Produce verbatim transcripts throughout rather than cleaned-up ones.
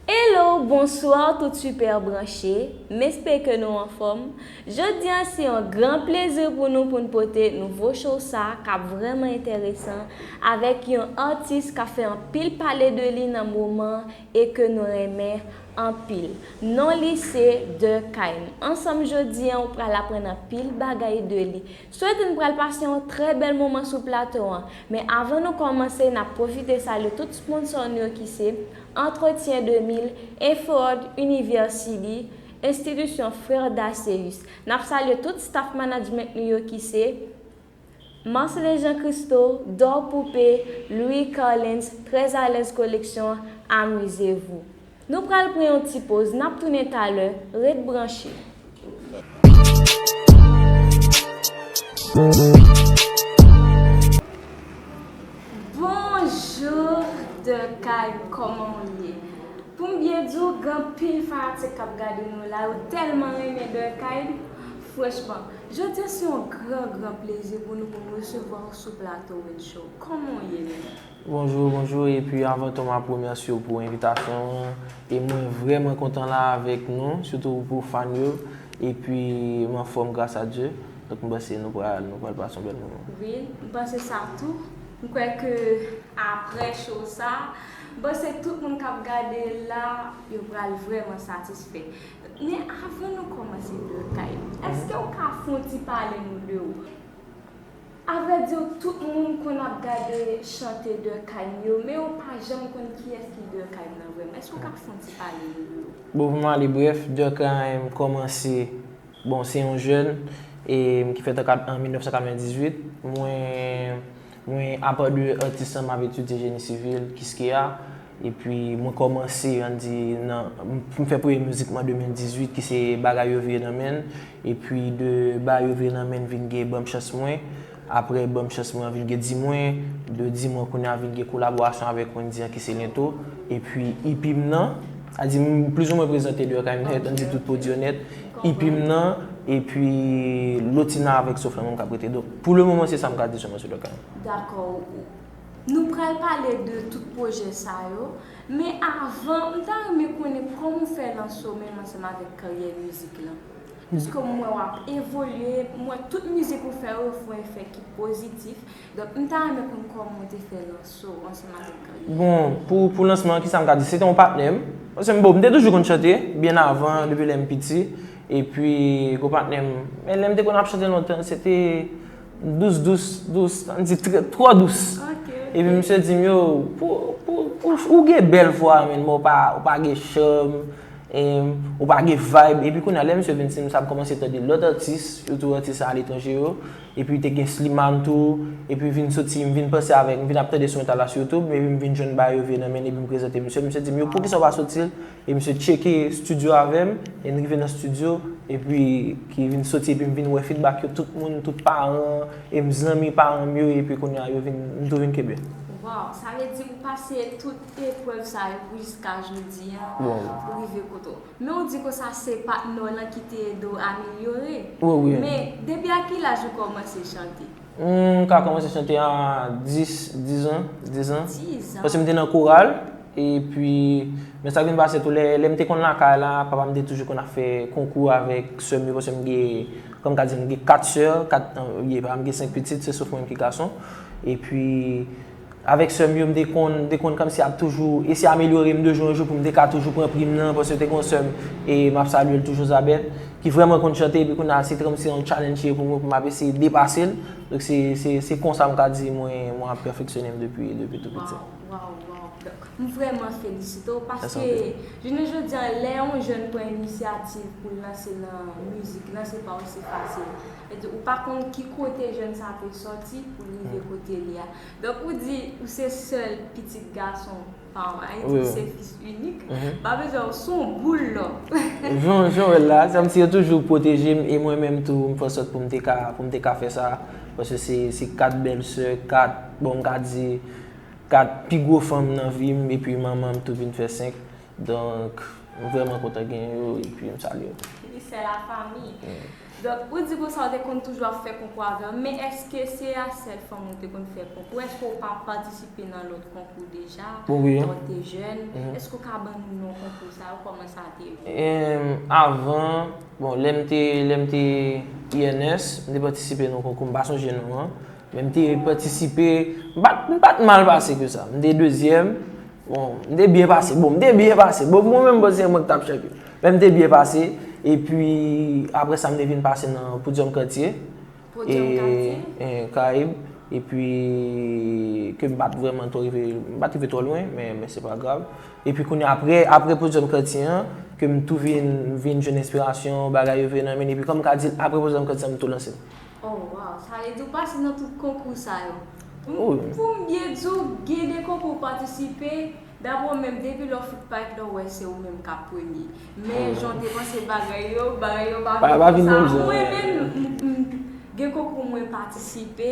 Hello, bonswa tout sipè branche. M espere ke nou anfòm. Jodi a se yon gran plezi pou nou pou n pote nouvo show sa k ap vrèman enteresan avèk yon atis k ap fè anpil pale de li nan moman e ke nou renmen anpil. Non li se Durkheim. Ansanm jodi a ou pral aprann anpil bagay de li. Swete n pral pase yon trè bèl moman sou plato an. Men avan nou kòmanse, n ap pwofite salye tout sponsò nou yo ki se Entretien de mil, Efford University, Enstitisyon Frère Dacéus. N ap salye tout staff management nou yo ki se Marcelin Jean Christo, Dor Poupée, Louis Carlens, Très à l'aise Collection, Amusez-vous. Nou pral pran yon ti poz, n ap tounen talè, ret branche. Bonjou Durkheim, kòman w ye? Pou m byen di w, gen anpil fanatik k ap gade nou la, yo tèlman renmen Durkheim. Franchman, jodi a se yon gran, gran plezi pou nou, pou nou resevwa w sou plato Win Show. Kòman w ye menm? Bonjou, bonjou, epi avan tou m ap remèsye w pou envitasyon an, e mwen vrèman kontan la avèk nou, sitou pou fan yo, epi m anfòm gras a Dye, donk m panse nou pral, nou pral pase yon bèl moman. Wi, m panse sa tou. M kwè ke aprè show sa, m panse tout moun k ap gade la, yo pral vrèman satisfè. Men avan nou kòmanse Durkheim, èske w ka fè yon ti pale nou de ou? Avrèdi, tout moun konn ap gade chante Durkheim yo, men yo pa janm konn kiyès ki Durkheim nan vrèman. Èske w ka fè yon ti pale nou de ou? Bon, pou m ale brèf, Durkheim kòmanse, bon, se yon jèn, e, ki fèt an kat-, an mil nèf san katrevendizuit. Mwen, mwen, apa de atis lan, m ap etidye jeni sivil, Kiskeya. Epi mwen kòmanse, ann di, nan, m, m fè premye mizik mwen an de mil dizuit, ki se Bagay yo vire nan men n. Epi de Bagay yo vire nan men n vin gen Ban m chans mwen. Apre Ban m chans mwen an vin gen Di mwen. De Di mwen kounye a vin gen kolaborasyon avèk Wendy an ki se Lento. Epi ipi m nan, sa di m plizoumwen prezante Durkheim nèt, ann di tout pwodui yo nèt. Ipi m nan, epi Lotina avèk Sof Lanmou m k ap rete. Donk, pou le moman, se sa m ka di sèlman sou Durkheim. Dakò. Nou pral pale de tout pwojè sa yo, men avan, m ta renmen konnen kòman w fè lanse w menm ansanm avèk karyè mizik lan. Piske m wè w ap evolye, m wè tout mizik ou fè yo, yo fè yon efè ki pozitif. Donk, m ta renmen konn kòman w te fè lanse w ansanm avèk karyè. Bon, pou, pou lansman an, kisa m ka di? Se te yon patnè m. Paske m, bon, m te toujou konn chante, byen avan, depi lè m piti. Epi, gwo patnè m, men lè m te konn ap chante lontan, se te dous, dous, dous, ann di trè, twò dous. Ok, ok. Epi misye di m, yo, pou, pou, pou, ou gen bèl vwa, men, men ou pa, ou pa gen cham, em, ou pa gen vibe. Epi kounye a, lè misye vin, si m sa ap kòmanse tande lòt atis, sitou atis aletranje yo. Epi te gen Slimane tou, epi vin soti, m vin panse avèk, m vin ap tande son mwen ta la sou YouTube, epi m vin jwenn Bagay yo vire nan men n, epi m prezante misye, misye di m, yo, poukisa w pa soti l? E misye tcheke estidyo avè m, e n rive nan estidyo, epi ki vin soti, epi m vin wè feedback yo, tout moun, tout paran, e m zanmi paran m yo, epi kounye a yo vin, m tou vin kenbe. Waw, sa vle di ou pase tout eprèv sa yo pou jiska jodi a, bon, pou rive kote w. Men w di konsa se patnè w lan ki te ede w amelyore. Wi, wi. Men depi a ki laj ou kòmanse chante? Hmm, m ka kòmanse chante a dis, dis an, dis an. Dis an. Paske m te nan koral, epi, men sa k vin pase tou, lè, lè m te konn lakay la, papa m te toujou konn ap fè konkou avèk sè m yo, paske m gen, kòm ka di, m gen kat sè, kat, euh, ye, papa m gen senk pitit, se sof mwen ki gason. Epi, avèk sè m yo, m te konn, m te konn kòmsi ap toujou eseye amelyore m de jou an jou pou m te ka toujou pran pri m nan, paske te gen yon sè m, e m ap salye l toujou, Zabèt, ki vrèman konn chante, epi kounye a, se kòmsi yon challenge li ye pou mwen, pou m ap eseye depase l. Donk, se, se, se konsa m ka di mwen, mwen ap pèfeksyone m depi, depi tou piti. Waw, waw, waw. Donk, m vrèman felisite w, paske jounen jodi a, lè yon jèn pran inisyativ pou l lanse nan mizik lan, se pa osi fasil. Vle di, ou pa konn ki kote jèn sa te sòti pou l rive kote l ye a. Donk, ou di ou se sèl pitit gason pa w, Ayiti, wi, wi, se fis inik. Mhm. Pa bezwen, ou se yon boul lò. Jan, jan w wè l la, sa m si yo toujou pwoteje m, e mwen menm tou, m fè sòt pou m te ka, pou m te ka fè sa, paske se, se kat bèl sè, kat, bon, m ka di, kat pi gwo fanm nan vi m, epi manman m tou vin fè senk. Donk, m vrèman kontan gen yo, epi m salye yo tou. Li se la fami. Mm. Donk, ou di konsa ou te konn toujou ap fè konkou avè l, men èske se a sèl fanm ou te konn fè konkou? Èske ou pa patisipe nan lòt konkou deja? Bon, wi. Lè w te jèn, èske ou ka ban nou non konkou sa yo, kòman sa te ye? Em, avan, bon, lè m te, lè m te I N S, m te patisipe nan konkou, m pa sonje non an, men m te patisipe, m pa, m pa t mal pase ke sa. M te dezyèm, bon, m te byen pase, bon, m te byen pase, bon, pou mwen menm, bon, se mwen ki t ap chanpyon. Men m te byen pase, epi apre sa, m te vin pase nan Podium Kantye. Podium Kantye? E, Kayib, epi ke m pa t vrèman twò rive, m pa t rive twò lwen, men, men se pa grav. Epi kounye apre, apre Podium Kantye an, ke m tou vin, vin jwenn enspirasyon, bagay yo vin nan men, epi kòm m ka di, apre Podium Kantye an, m tou lanse m. Oh wow, sa vle di ou pase nan tout konkou sa yo. M- Wi. Pou m byen di w, gen de konkou ou patisipe, dapre w menm, depi lè w fout parèt la, w wè se ou menm k ap premye. Men Wi. Jan w te panse bagay yo, bagay yo pa Pa- pa vin konsa. Menm jan, Mwen wi. Menm, m- m- gen konkou mwen patisipe,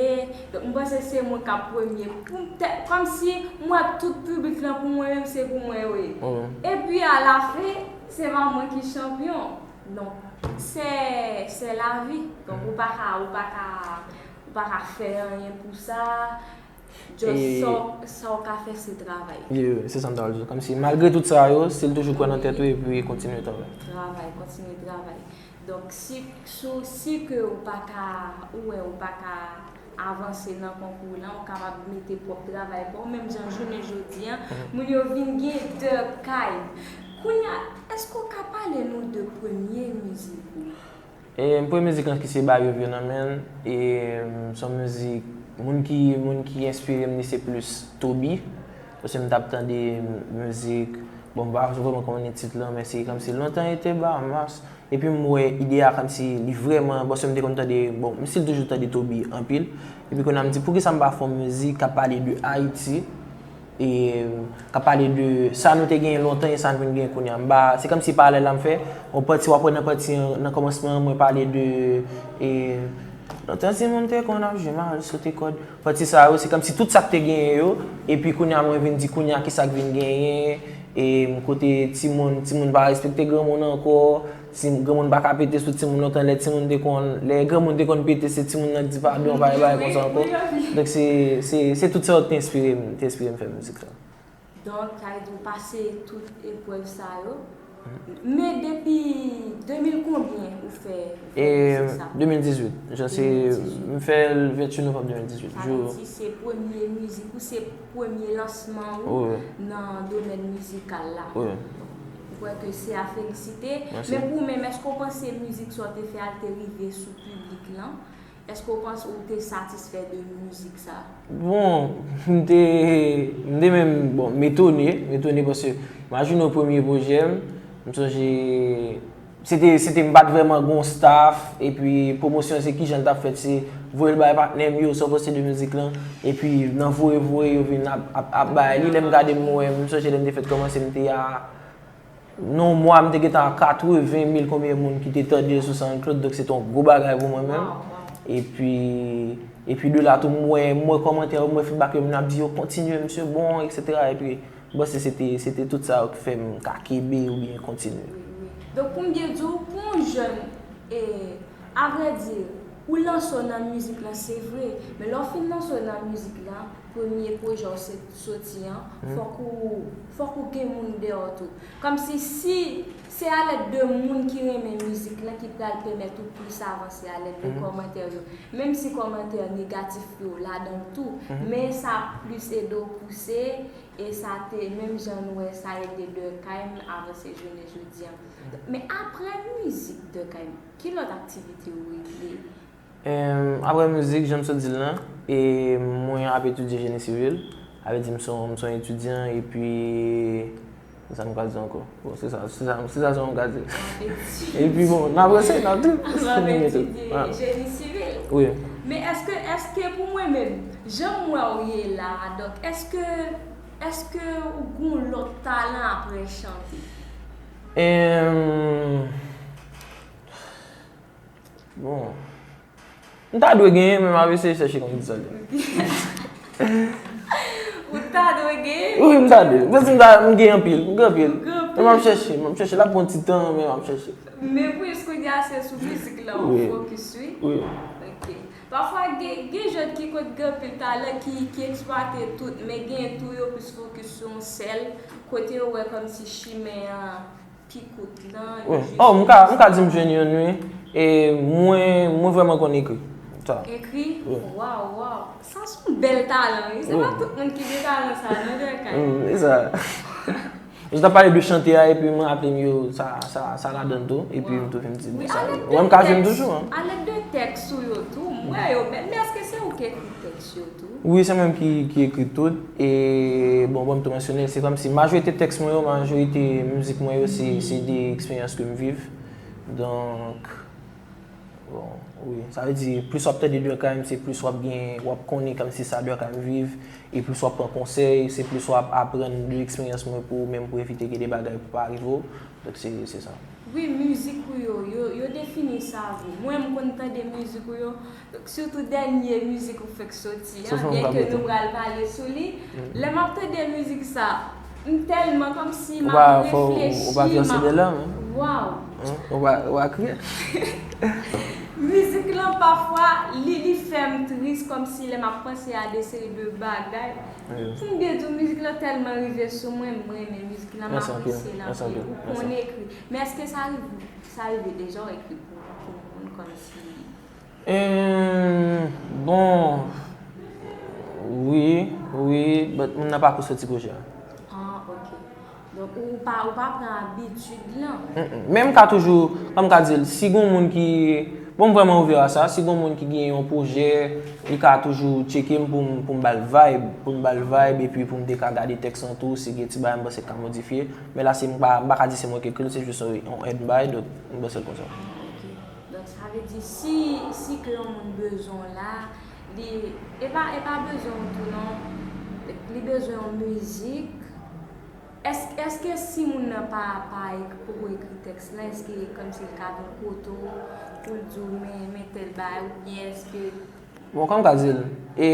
donk m panse se mwen k ap premye. Pou m tè- kòmsi m wè tout piblik lan pou mwen menm, se pou mwen yo ye. Wi. Epi alafen, se pa mwen ki chanpyon. Donk, se, se lavi. Donk, ou pa ka, ou pa ka, ou pa ka fè anyen pou sa. Just E- sa w- sa w ka fè, se travay. Ye, se sa m ta di. Kòmsi, malgre tout sa yo, still toujou kwè nan tèt ou epi kontinye travay. Travay, kontinye travay. Donk, si, si, si ke ou pa ka, ou wè ou pa ka avanse nan konkou lan, ou kapab mete pwòp travay pa w, menm jan jounen jodi an, moun yo vin gen de kay. Kounye a, èske ou ka pale nou de premye mizik ou? E premye mizik lan ki se Bay yo vye nan men l, e se yon mizik, moun ki, moun ki enspire m li se plis Toby, paske m t ap tande mizik, bon, m pa vrèman konnen tit lan, men se kòmsi Lontan ete Bahamas, epi m wè ide a kòmsi li vrèman, paske m te konn tande, bon, m still toujou tande Toby anpil, epi kounye a m di, poukisa m pa fè yon mizik k ap pale de Ayiti, e k ap pale de sa nou te genyen lontan e sa n vin genyen kounye a. M pa, se kòmsi paralèl la m fè, yon pati w ap wè nan pati an, nan kòmansman an, mwen pale de, e, lontan timoun te konn ap jwe mal, sote kòd. Pati sa yo, se kòmsi tout sa k te genyen yo, epi kounye a mwen vin di kounye a kisa k vin genyen, e kote timoun, timoun pa respekte granmoun ankò, ti, granmoun pa ka pete sou timoun lontan, lè timoun te konn, lè granmoun te konn pete, se timoun nan k di padon, pa gen bagay konsa ankò. Donk se, se, se tout sa yo ki te enspire m, te enspire m fè mizik sa. Donk, sa vle di ou pase tout eprèv sa yo. Men depi de mil konbyen ou fè, ou fè E mizik sa? de mil dizuit, jan se, De mil dizuit. M fè l venntuit novanm de mil dizuit. Sa vle di se premye mizik ou, se premye lansman ou Wi. Nan domèn mizikal la. Wi. M kwè ke se a felisite. Mèsi. Men pou ou menm, èske w panse mizik sa w te fè a te rive sou piblik lan? Èske w panse ou te satisfè de mizik sa? Bon, m te, m te menm, bon, m etone, m etone paske imajine w premye pwojè m, m sonje, se te, se te, m pa t vrèman gon staff, epi pwomosyon se kijan l t ap fèt, se voye l bay patnè m yo, sa w panse de mizik lan, epi nan voye, voye, yo vin ap, ap, ap bay li, lè m gade m wè, m sonje lè m te fèk kòmanse, m te a, nan yon mwa, m te gentan a katreven mil konbyen moun ki te tande l sou SoundCloud, donk se te yon gwo bagay pou mwen menm. Epi, epi de la tou, m wè, m wè kòmantè yo, m wè feedback yo, moun ap di yo kontinye, misye bon, etsetera. Epi, m panse se te, se te tout sa yo ki fè m ka kenbe oubyen kontinye. Wi, wi. Donk, pou m byen di w, pou yon jèn, e, avrèdi, ou lanse w nan mizik lan, se vre, men lè w fin lanse w nan mizik lan, premye pwojè w se soti an, fòk ou, fòk ou gen moun dèyè w tou. Kòmsi si se alèd de moun ki renmen mizik lan ki pral pèmèt ou plis avanse, alèd de kòmantè yo. Menm si kòmantè negatif yo ladan l tou, men sa plis ede w pouse, e sa te, menm jan nou wè sa ede Durkheim avanse jounen jodi an. Men apre mizik Durkheim, ki lòt aktivite ou regle? Em, apre mizik, jan m sot di l lan, e mwen ap etidye jeni sivil. Sa vle di m se yon, m se yon etidyan, epi, sa m ka di ankò? Bon, se sa, se sa, se sa sèlman m ka di. Epi bon, n ap ranse, n ap di. N ap etidye jeni sivil. Wi. Men èske, èske pou mwen menm, jan m wè w ye la a, donk, èske, èske ou gon lòt talan apre chante? Em, bon. M ta dwe genyen, men m ap eseye chèche kòm m di sa. Ou ta dwe genyen? Wi, m ta dwe. Paske m ta, m gen anpil, m gen anpil. Ou gen Men m ap chèche, m ap chèche. L ap pran ti tan, men m ap chèche. Men plis kounye a se sou mizik la ou Wi. fokis, wi. Wi. Ok. Pafwa, gen, gen jèn ki konn gen anpil talan, ki, ki eksplwate tout, men gen tou yo plis fokis sou yon sèl, kote yo wè kòmsi chimen an pi kout lan, yo Wi. jis Oh, m ka, m ka di m jwenn youn, wi. E mwen, mwen vrèman konn ekri. Sa. Ekri? Wi. Waw, waw. Sa se yon bèl talan, wi. Se pa Wi. tout moun ki gen talan sa, non, Durkheim? Mm, e sa. Ou t ap pale de chante a, epi mwen raple m yo, sa, sa, sa ladan l tou, epi m tou vin di, bon, sa, mwen m ka jwenn toujou, an. A lèd de tèks ou yo tou, m wè yo bèl, men èske se ou ki ekri tèks yo tou? Wi, se mwen ki, ki ekri tout, e, bon, bon, m tou mansyone, se kòmsi majorite tèks mwen yo, majorite mizik mwen yo, se, se de eksperyans ke m viv, donk, Bon, wi. Sa vle di, plis w ap tande Durkheim, se plis w ap gen, w ap konnen kòmsi sa Durkheim viv, e plis w ap pran konsèy, se plis w ap aprann de eksperyans mwen pou ou menm pou evite gen de bagay pou pa rive w. Donk, se, se sa. Wi, mizik ou yo, yo, yo defini sa vre. Mwen, m konn tande mizik ou yo, donk, sitou dènye mizik ou fèk soti an, Soufle m byen ka ke pote. nou pral pale sou li, lè m ap tande mizik sa, m tèlman kòmsi m Ou ap pa, fò, ou pa reflechi, vèse m ap, de lame, hein? Waw! Hein? Ou pa, ou pa kriye. Mizik lan pafwa, li, li fè m tris, kòmsi lè m ap panse a de seri de bagay. Wi. Pou m byen di w, mizik lan tèlman rive sou mwen, m renmen mizik lan, m Mèsi anpil. apresye l Mèsi anpil. anpil. Ou Mèsi. konn ekri. Men èske sa rive, sa rive deja w ekri pou, pou moun kòmsi Ehm, bon, wi, wi, but moun nan pako soti pwojè a. Ah, ok. Donk, ou pa, ou pa pran abitid lan? Mm, mm. Men m ka toujou, kòm m ka di l, si gon moun ki, bon, m vrèman ouvè a sa, si gon moun ki gen yon pwojè, li ka toujou tcheke m pou m, pou m ba l vibe, pou m ba l vibe, epi pou m te ka gade tèks lan tou, si gen ti bagay m panse k ka modifye. Men la, se m pa, m pa ka di se mwen ki ekri l, se jis yon, yon èd m bay, donk, m panse l konsa. Ah, ok. Donk, sa vle di, si, si ke yon moun bezwen w la, li, e pa, e pa bezwen w tou non, li bezwen yon mizik. Èske, èske si moun nan pa, pa ek-, poko ekri tèks lan, èske kòmsi li ka vin kote w pou l di w, men, men tèl bagay, oubyen èske Bon, kòm m ka di l, e,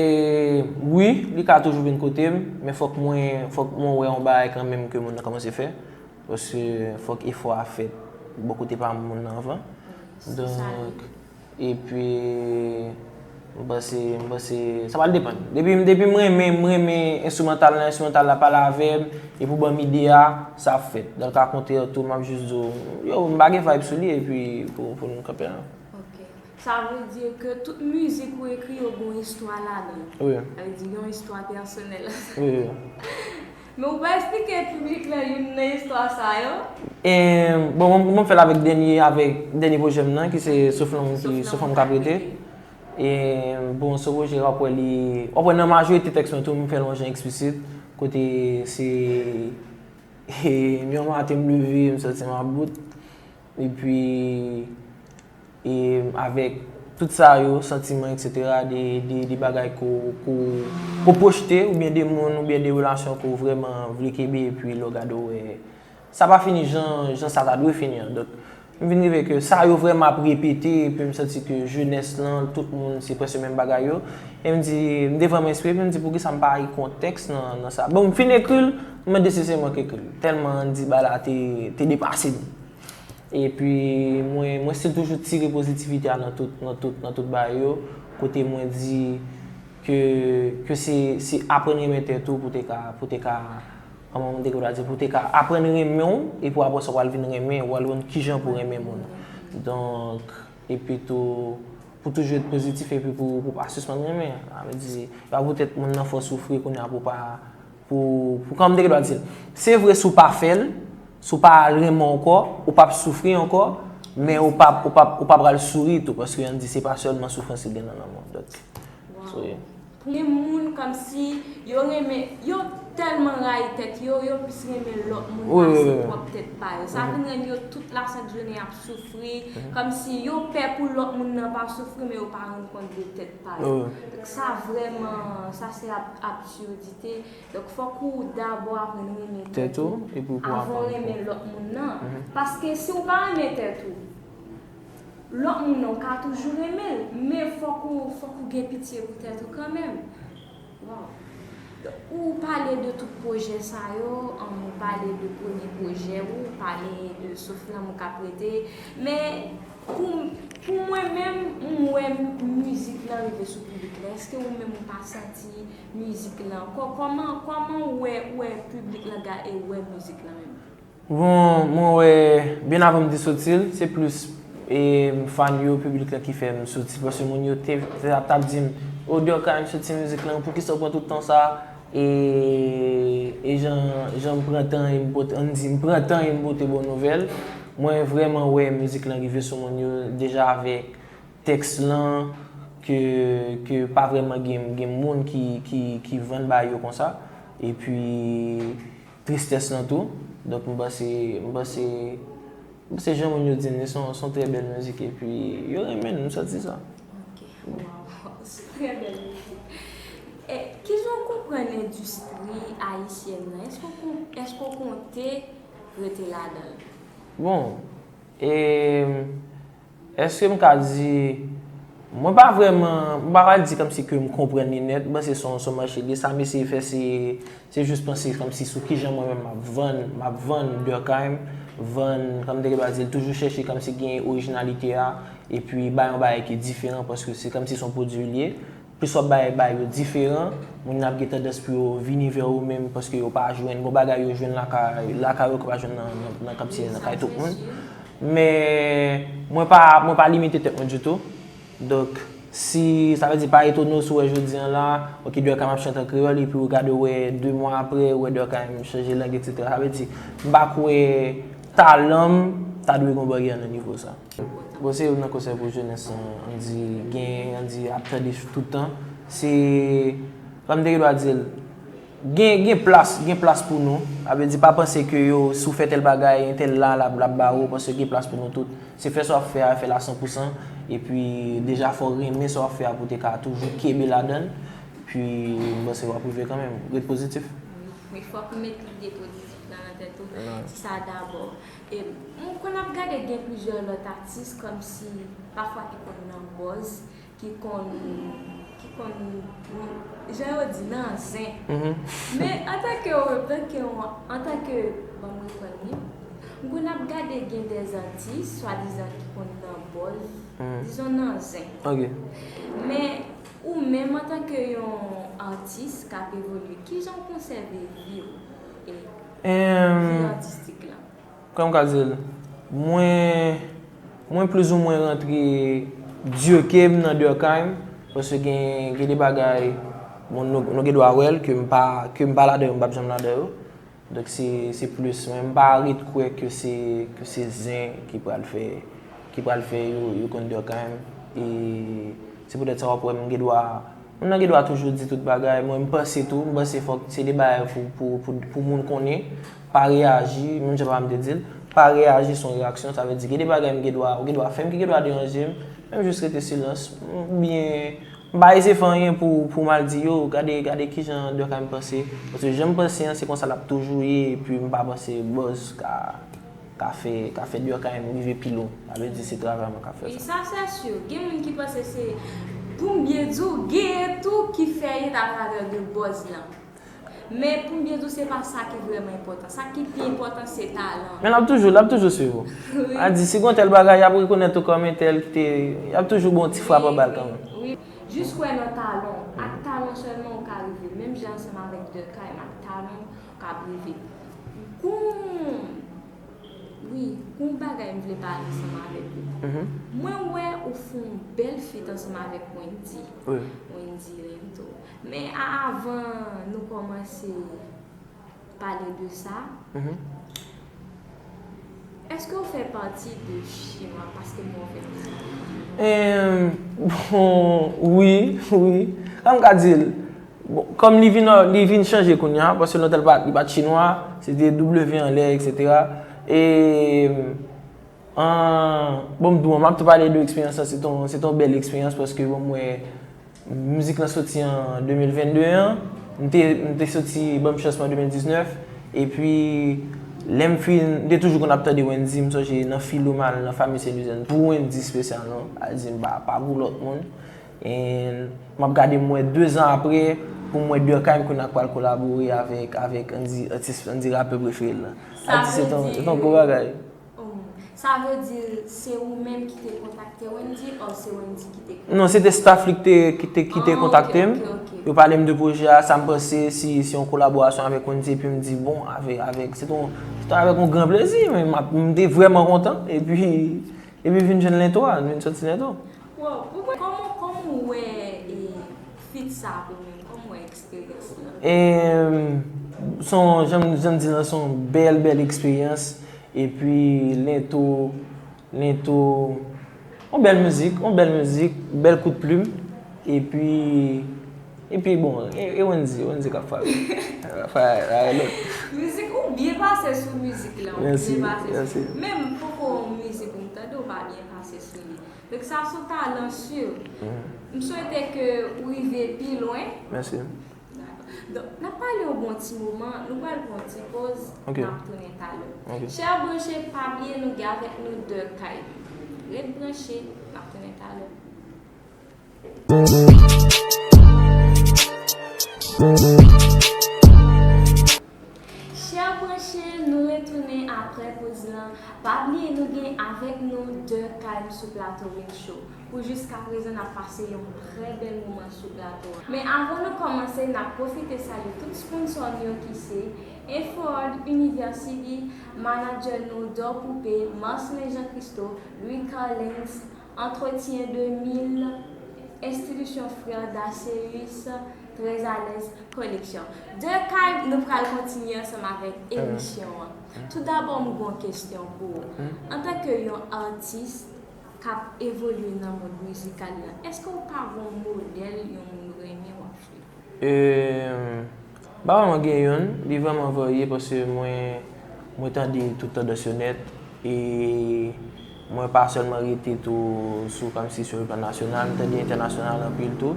wi, li ka toujou vin kote m, men fòk mwen, fòk mwen wè yon bagay kanmenm ke moun nan kòmanse fè. Paske fòk efò a fèt bò kote pa moun nan anvan. Donk, epi, m panse, m panse, sa pral depann. Depi, depi m renmen, m renmen enstrimantal lan, enstrimantal la pale avè m, epi w ban m ide a, sa ap fèt. Dans le cas contraire tou, m ap jis di w, yo, m pa gen vibe sou li, epi pou, pou nou kanpe la. Ok. Sa vle di ke tout mizik ou ekri yo gen yon istwa ladan l. Wi. Sa vle di yon istwa pèsonèl. Wi, wi. Men ou pa eksplike piblik lan youn nan istwa sa yo? E, bon, mwen, mwen fè l avèk dènye, avèk dènye pwojè m nan, ki se Soufle m, ki Soufle m k ap rete. E, bon, se pwojè w ap wè li, w ap wè nan majorite tèks mwen tou, m fè l yon jan eksplisit, kote se, e, yon maten m leve, m santi m about. Epi, e, avèk tout sa yo, santiman, etsetera, de, de, de bagay ke w, ke w, ke w pwojte, oubyen de moun, oubyen de relasyon ke w vrèman vle kenbe, epi lè w gade w wè, sa pa fini jan, jan sa ta dwe fini an. Donk, m vin rive ke sa yo vrèman ap repete, epi m santi ke jenès lan, tout moun, se prèske menm bagay yo. E m di, m te vrèman espere, epi m di, poukisa m pa ekri yon tèks nan, nan sa? Bon, m fin ekri l, m mande si se mwen ki ekri l. Tèlman Andy Bala te, te depase m. Epi, mwen, mwen still toujou tire pozitivite a nan tout, nan tout, nan tout bagay yo, kote mwen di ke, ke se, se aprann renmen tèt ou pou te ka, pou te ka, kòman mwen te ka di, pou te ka aprann renmen w, epi apre sa, w al vin renmen, w al konn kijan pou renmen moun. Donk, epi tou, pou toujou ret pozitif, epi pou, pou pa sispann renmen. Sa vle di, e pa poutèt moun nan fè w soufri, kounye a pou pa, pou, pou kòman m te gen dwa di l. Se vre, si w pa fè l, si w pa renmen ankò, ou p ap soufri ankò, men ou p ap, ou p ap, ou p ap pral souri tou, paske Andy se pa sèlman soufrans li gen nan lanmou. Donk, Wow. Gen moun kòmsi yo renmen, yo tèlman rayi tèt yo, yo plis renmen lòt moun Wi, pase wi, wi. pwòp tèt pa yo. Sa vin rann yo tout lasent jounen ap soufri, kòmsi yo pè pou lòt moun nan pa soufri, men yo pa rann kont de tèt pa yo. Wi. Donk sa vrèman, sa se ab-, absurdite. Donk fòk ou dabò aprann renmen Tèt tèt ou, ou epi pou avan w aprann. renmen lòt moun nan. Paske si w pa renmen tèt ou, lòt moun nan ou ka toujou renmen l, men fòk ou, fòk ou gen pitye pou tèt ou kanmenm. Wow. Ou pale de tout pwojè sa yo, um, ou pale de premye pwojè ou, ou pale de Souf Lanmou k ap rete, men pou, pou mwen menm, m wè mizik lan rive sou piblik la. Èske ou menm ou pa santi mizik lan? Kò-, kòman, kòman ou wè, ou wè piblik lan ga-, e wè mizik lan menm? Bon, mwen wè, byen avan m te soti l, se plis e, fan yo, piblik la ki fè m soti. Paske moun yo te, te ap, t ap di m, "O, Durkheim, soti mizik lan, poukisa w pran tout tan sa?" E, e jan, jan m pran tan e m pote, ann di, m pran tan e m pote bon nouvèl. Mwen vrèman wè mizik lan rive sou moun yo deja avèk tèks lan, ke, ke pa vrèman gen, gen moun ki, ki, ki vann bagay yo konsa. Epi, tristès lan tou. Donk, m panse, m panse, m panse jan moun yo di l, se yon, se yon trè bèl mizik, epi yo renmen l, m santi sa. Ok, wow, se trè bèl mizik. E, kijan w konprann endistri ayisyèn nan? Èske w kon-, èske w konte rete ladan l? Bon, e, èske m ka di, mwen pa vrèman, m pa ka di kòmsi ke m konprann li nèt, m panse se yon, se yon mache li, sa m eseye fè, se, se jis panse kòmsi sou kijan mwen menm m ap vann, m ap vann Durkheim, vann, kòm m te gen dwa di l, toujou chèche kòmsi gen orijinalite a, epi bay yon bagay ki diferan, paske se kòmsi se yon pwodui li ye. Plis w ap bay, bay yo diferan, moun nan ap gen tandans pou yo vini vè ou menm, paske yo pa jwenn, gon bagay yo jwenn lakay, lakay yo ki yo pa jwenn nan, nan, nan kantite nan kay tout moun. Men, mwen pa, mwen pa limite tèt mwen ditou. Donk, si, sa vle di, pa etone w si w wè jodi a la, ok, Durkheim ap chante an kreyòl, epi w gade w wè de mwa apre, w wè Durkheim chanje lang, etsetera. Sa vle di, m pa kwè talan m ta dwe gon baryè nan nivo sa. Bon, se youn nan konsèy pou jenès lan, ann di, gen, ann di, ap tande tout tan. Se, kòm m te gen dwa di l, gen, gen plas, gen plas pou nou. Sa vle di, pa panse ke yo, si w fè tèl bagay, entèl la, l ap, l ap ba ou, paske gen plas pou nou tout. Se fè sa w ap fè a, fè l a san pou san, epi deja fò w renmen sa w ap fè a pou w te ka toujou kenbe ladan l. Epi, m panse w ap rive kanmenm. Ret pozitif. Wi, wi, fòk ou met lide pozitif lan nan tèt ou. Wi. Se sa dabò. E, m konn ap gade gen plizyè lòt atis kòmsi pafwa ki konn nan buzz, ki konn, ki konn, jan yo di, nan zen. Mhm. Men antanke, antanke, antanke, ban m reprann li, m konn ap gade gen de atis, swadizan ki konn nan buzz, mhm, dizon nan zen. Ok. Men ou menm antanke yon atis k ap evolye, kijan w konsève vi w e, em, vi atistik lan? Kòm m ka di l, mwen, mwen plizoumwen rantre Durkheim nan Durkheim, paske gen, gen de bagay, bon, nou, nou gen dwa wè l, ke m pa, ke m pa ladan yo, m p ap janm ladan yo. Donk, se, se plis, mwen, m pa ret kwè ke se, ke se zen ki pral fè, ki pral fè yo, yo konn Durkheim. E se poutèt sa w ap wè m gen dwa Moun nan gen dwa toujou di tout bagay, mwen m panse tou, m panse fòk se de bagay pou, pou, pou, pou moun konnen, pa reyaji, menm jan papa m te di l, pa reyaji se yon reyaksyon, sa vle di gen de bagay m gen dwa, ou gen dwa fè m ki gen dwa deranje m, men m jis rete silans, oubyen m pa eseye fè anyen pou, pou m al di yo, gade, gade kijan Durkheim panse, paske jan m panse an se konsa l ap toujou ye, epi m pa panse buzz ka ka fè, ka fè Durkheim rive pi lwen. Sa vle di se travay mwen k ap fè sa. Wi, sa se si. Gen moun ki panse se, pou m byen di w, genyen tou ki fè it atravè de buzz lan. Men pou m byen di w, se pa sa ki vrèman enpòtan. Sa ki pi enpòtan, se talan. Men l ap toujou, l ap toujou swiv ou. Wi. A di, si gon tèl bagay, y ap rekonèt ou kòm entèl ki te, y ap toujou ba w ti frap anba l kanmenm. Wi, wi. Jis kwè nan talan w. Ak talan sèlman ou ka rive. Menm jan ansanm avèk Durkheim, ak talan w ka rive. Gon Wi, gon bagay m vle pale ansanm avèk ou. Mhm. Mwen wè ou fè yon bèl feat ansanm avèk Wendy. Wi. Wendy Lento. Men a, avan nou kòmanse pale de sa, mhm, èske w fè pati de Chinwa? Paske mwen wè w fè pati de Chinwa. Em, bon, wi, wi. Kòm m ka di l, Bon, kòm li vin, li vin chanje kounye a, paske lontan li pa, li pa t chinwa, se te W anlè, etsetera. E, an, bon, m di w, m ap tou pale de eksperyans lan, se t on, se t on bèl eksperyans, paske, bon, m wè mizik lan soti an de mil vennde an, m te, m te soti Ban m chans mwen de mil diznèf, epi, lè m fin, m te toujou konn ap tande Wendy, m sonje nan filo m al nan Fami Sen Lizèn pou Wendy espesyalman, al di m pa, pa pou lòt moun. And m ap gade, m wè de zan apre, Pou mwen, Durkheim kounye a k pral kolabore avèk, avèk, ann di, atis, ann di, rapè prefere l lan. Sa vle di, se t on gwo bagay. Sa vle di se ou menm ki te kontakte Wendy, or se Wendy ki te kontakte? Non, se te staff li ki te, ki te, ki te kontakte m. Yo pale m de pwojè a, sa m panse, si, si yon kolaborasyon avèk Wendy, epi m di bon, avèk, avèk, se t on, se t on avèk yon gran plezi, men m ap, m te vrèman kontan, epi, epi vin jwenn Lento a, vin sòti Lento. Wow, pou mwen, kòman, kòman w wè, e, feat sa pou mwen? Kòman w wè eksperyans lan? E, se yon, jan, jan m di lan, se yon bèl, bèl eksperyans. Epi, Lento, Lento, yon bèl mizik, yon bèl mizik, bèl kout plim. Epi, epi bon, e, e Wendy, Wendy k ap frape. K ap frape, lòt. Mizik, ou byen pase sou mizik lan, ou byen pase sou. Mèsi, mèsi. Menm poko yon mizik ou m tande, ou pa byen pase sou li. Donk sa se yon talan si. M swete ke ou rive pi lwen. Mèsi. Dakò. Donk, n ap pale yon bon ti moman, nou pral pran yon ti poz, n ap tounen talè. Ok. Chè branche, pa bliye nou gen avèk nou Durkheim. Ret branche, n ap tounen talè. Chè branche, nou retounen aprè poz lan. Pa bliye nou gen avèk nou Durkheim sou plato Win Show. Pou jiskaprezan n ap pase yon trè bèl moman sou plato a. Men avan nou kòmanse, n ap pwofite salye tout sponsò nou yo ki se Inford University, manadjè nou Dor Poupée, Marcelin Jean Christo, Louis Carlens, Entretien de mil, Institution Frères Dacéus, Très à l'aise Collection. Durkheim, nou pral kontinye ansanm avèk emisyon an. Toudabò, m gen yon kesyon pou ou. Antanke yon atis k ap evolye nan mond mizikal la, èske w pa gen yon modèl, yon moun ou renmen w ap swiv? E, m pa vrèman gen youn, li vrèman varye paske mwen, mwen tande tout tandans yo nèt. E mwen pa sèlman rete tou sou, kòmsi sou le plan nasyonal, m tande entènasyonal anpil tou.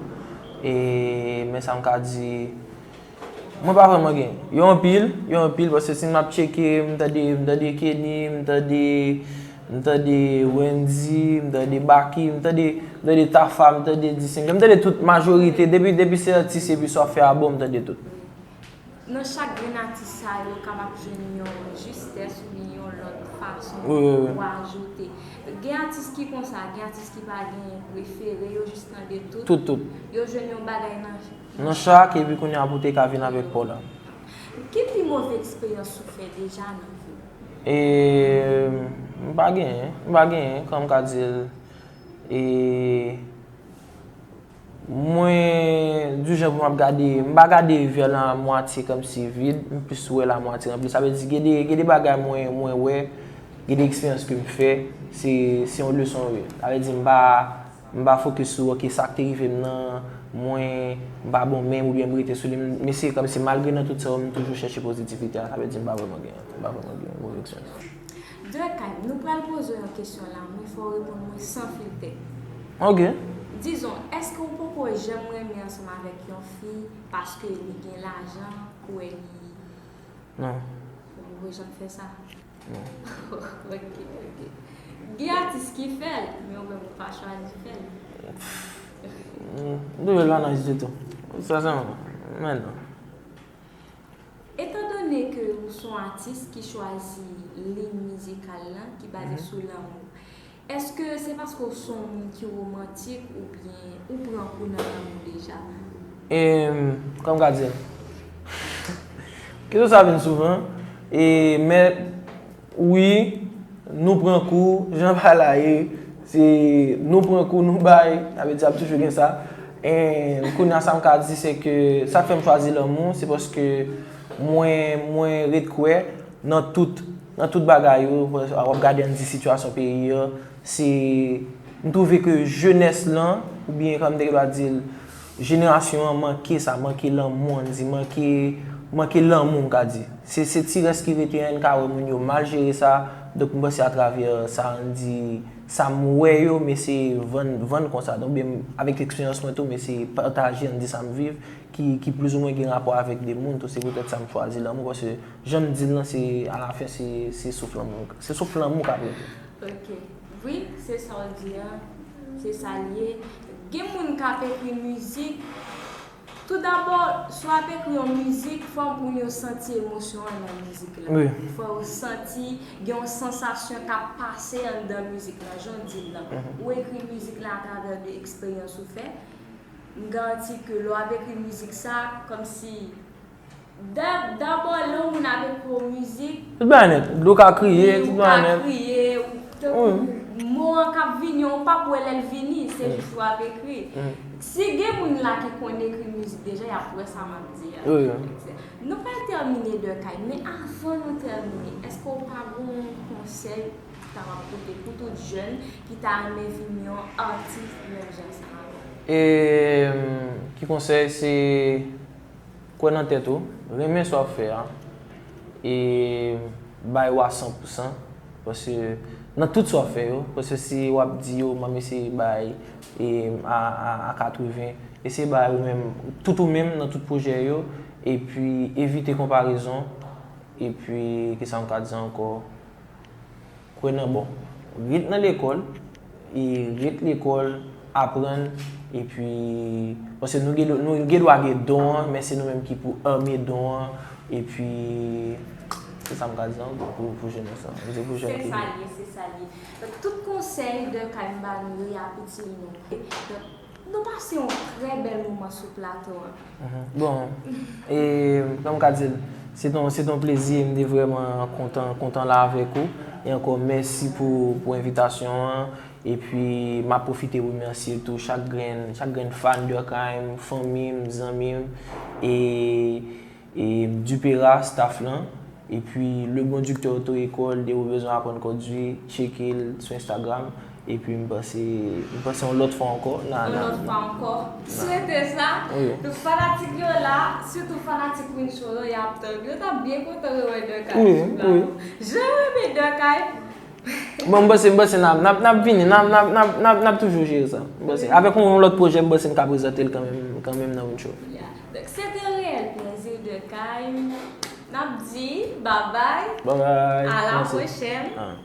E, men sa m ka di, mwen pa vrèman gen. Yo anpil, yo anpil, paske si m ap tcheke, m tande, m tande Kenny, m tande, m tande Wendy, m tande Baky, m tande, m tande Tafa, m tande Distingué, m tande tout majorite, depi, depi se atis epi sa w ap fè a bon, m tande tout. Nan chak grenn atis sa yo kapab jwenn yon jistès oubyen yon lòt fason pou ajoute. Gen atis ki konsa, gen atis ki pa gen prefere, yo jis tande tout. Tout, tout. Yo jwenn yon bagay nan Nan chak, epi kounye a pou te ka vin avèk pa w la. Ki pi move eksperyans ou fè deja nan vi w? E, m pa genyen, m pa genyen, kòm m ka di l. E, mwen, di jan pou m ap gade, m pa gade vè la mwatye kòmsi vid, m plis wè la mwatye ranpli. Sa vle di, gen de, gen de bagay mwen, mwen wè, gen de eksperyans ke m fè, se, se yon leson yo ye. Sa vle di, m pa, M pa fokis sou, ok, sa k te rive m nan, mwen, m pa bon menm oubyen m rete sou li. M eseye kòmsi malgre nan tout sa yo, m toujou chèche pozitivite a, sa vle di m pa vrèman gen, m pa vrèman gen move eksperyans. Durkheim, nou pral poze w yon kesyon la, men fò w reponn mwen san filtè. Ok. Dizon, èske w poko janm renmen ansanm avèk yon fi paske li gen lajan, ou wè li... Non. Ou poko janm fè sa? Non. Ok, ok. Gen atis ki fè l, men ou menm ou pa chwazi fè l. M, m te jwe l pa nan jis ditou. Sa se yon, men non. Etandone ke ou se yon atis ki chwazi liy mizikal lan, ki baze sou lanmou, èske se paske w se yon moun ki womantik oubyen ou pran kou nan lanmou deja? E, kòm m ka di l, kesyon sa vin souvan, e, men Wi, nou pran kou, jan bagay la ye, se nou pran kou, nou bay, sa vle di ap toujou gen sa. E kounye a sa m ka di, se ke sa k fè m chwazi lanmou, se paske mwen, mwen ret kwè nan tout, nan tout bagay yo, w ap gade ann di sitiyasyon peyi a, se, m twouve ke jenès lan, oubyen kòm m te gen dwa di l, jenerasyon an manke sa, manke lanmou, ann di, manke, manke lanmou, m ka di. Se, se ti rès ki rete an, n ka wè moun yo mal jere sa. Donk, m panse atravè sa, ann di, sa m wè yo, men se vann, vann konsa. Donk, oubyen avèk eksperyans mwen tou, men se pataje, ann di, sa m viv, ki, ki plizoumwen gen rapò avèk de moun tou. Se poutèt sa m chwazi lanmou, paske jan m di l lan, se, alafen, se, se souf lanmou, se souf lanmou k ap rete. Ok. Wi, se sa w di a. Se sa l ye. Gen moun k ap ekri mizik, Toudabò, si w ap ekri yon mizik, fò moun yo santi emosyon an nan mizik la. Wi. Fò yo santi gen yon sansasyon k ap pase anndan mizik la, jan w di l lan. Ou ekri mizik la atravè de eksperyans ou fè. M garanti ke lè w ap ekri mizik sa, kòmsi Da- Dabò, lè yon moun ap ekri yon mizik, Tout bagay nèt. Dlo ka kriye, tout ou bagay ka nèt. Kriye, ou tankou mo an k ap vini an, ou p ap wè lè l vini, se jis w ap ekri. Si gen moun la ki konn ekri mizik deja, y ap wè sa m ap di a. Wi, wi. Nou pral tèmine, Durkheim, men avan nou tèmine, èske w pa gen yon konsèy ki ta ap pote pou tout jèn ki ta renmen vin yon atis menm jan sa avè w? E, ki konsèy, se kwè nan tèt ou, renmen sa w ap fè a, e bay ou a san pou san, paske nan tout sa w ap fè yo, paske si w ap di yo, m ap eseye bay e, a, a, a katreven, eseye bay ou menm, tout ou menm nan tout pwojè yo, epi evite konparezon, epi, kisa m ka di ankò, kwè nan bon. Ret nan lekòl, e ret lekòl, aprann, epi, paske nou gen, nou gen dwa gen don an, men se nou menm ki pou ame don an, epi, se sa m ka di ankò pou, pou jenès lan. Se pou jèn Se ki sa l ye, se sa l ye. Donk, tout konsèy Durkheim ba nou yo, y ap itil nou. Donk, nou pase yon trè bèl moman sou plato a. Mhm. Bon, e, kòm m ka di l, se t on, se t on plezi, m te vrèman kontan, kontan la avèk ou. E ankò, mèsi pou, pou envitasyon an. Epi, m ap pwofite remèsye tou chak grenn, chak grenn fan Durkheim, fanmi m, zanmi m, e, e Dupera, staff lan. Epi, Le Bon Dicteur Auto-École, depi w bezwen aprann kondwi, tcheke l sou Instagram. Epi, m panse, m panse yon lòt fwa ankò, n a, n Yon a, lòt fwa ankò. Swete sa. Wi. Donk, fanatik yo la, sitou fanatik Queen Show yo, y ap tann. Yo t ap byen kontan rewè Durkheim Wi, sou plato. wi. Jan renmen Durkheim. Bon, m panse, m panse n ap, n ap, n ap vini, n ap, n ap, n ap, n ap, n ap toujou jere sa. M panse, avèk yon lòt pwojè, m panse n ka prezante l kanmenm, kanmenm nan yon show. Yeah. Donk, se te reyèl plezi Durkheim. N ap di, babay. Babay. À la Mèsi. Prochaine. Ah.